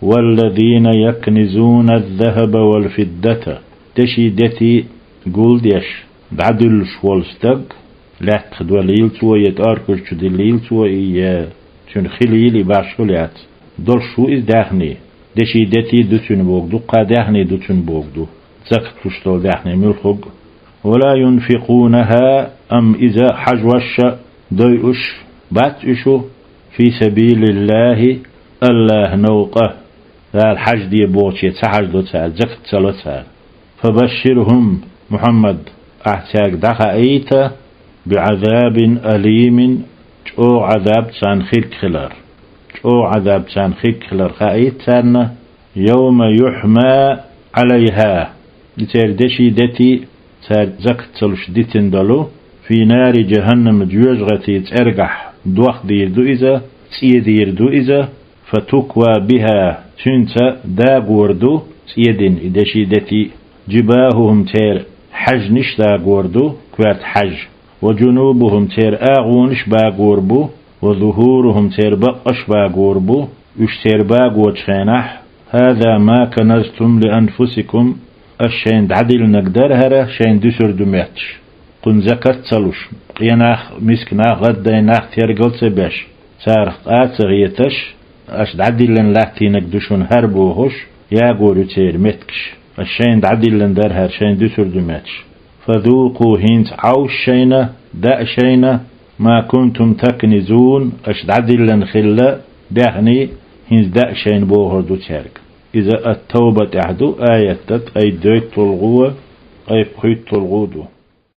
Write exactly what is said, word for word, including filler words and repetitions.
والذين يكنزون الذهب والفضة. Деши дети гулдеш, дӀадуьллуш волу стаг, лаьттах долийла цо, я тӀоркуьрчу диллийла цо и, я цуьнан хилийла и, башхо яц. Долуш ву иза даьхни, деши дети ду цуьнан бохург ду, кхаа даьхни ду цуьнан бохург ду, закат луш долу даьхни муьлххуг. ولا ينفقونها, амма иза хьажош а дойуш бац уьш, في سبيل الله, АллахӀан новкъа, Дала хьажде бохуче ца хьаждо цара, закат ца ло цара. فبشرهم, Мухьаммад, ахь цаьрга дӀахаийта, بعذاب أليم, чӀогӀа Ӏазаб царна хирг хилар. ЧӀогӀа Ӏазаб царна хирг хилар хаийта царна, يوم يحمى عليها, и церан деши дети, цара закат ца луш дитина долу, في نار جهنم, жоьжахатин цӀергахь дохдийр ду иза, цӀедийр ду иза, فتكوى بها, цуьнца дагор ду, цӀедина и деши дети, جباههم, церан хьаьжнаш дагор ду, коьрта хьаж, وجنوبهم, церан агӀонаш багор бу, وظهورهم, церан баккъаш багор бу, уьш церан багочу хенахь, هذا ما كنزتم لأنفسكم, аша шайна дӀадиллинарг дара хӀара, шайна дуьсур ду метташ. Кхунна закат ца луш, къен нах, миска нах, гӀаддайн нах тергал ца беш, царах къа ца хеташ, аша дӀадиллина латтийнарг ду шуна хӀара бохуш, ягор ю церан меттигаш. Аша шайна дӀадиллина дара хӀара, шайна дуьсур ду метташ. فذوقوا, хӀинца Ӏовша шайна, даа шайна, ما كنتم تكنزون, аша дӀадиллина хилла даьхни хӀинца даа шайна бохур ду цаьрга. Иза Ат-Тавба тӀехь ду, аят ткъе доьтталгӀа, ткъе пхуьйтталгӀа ду.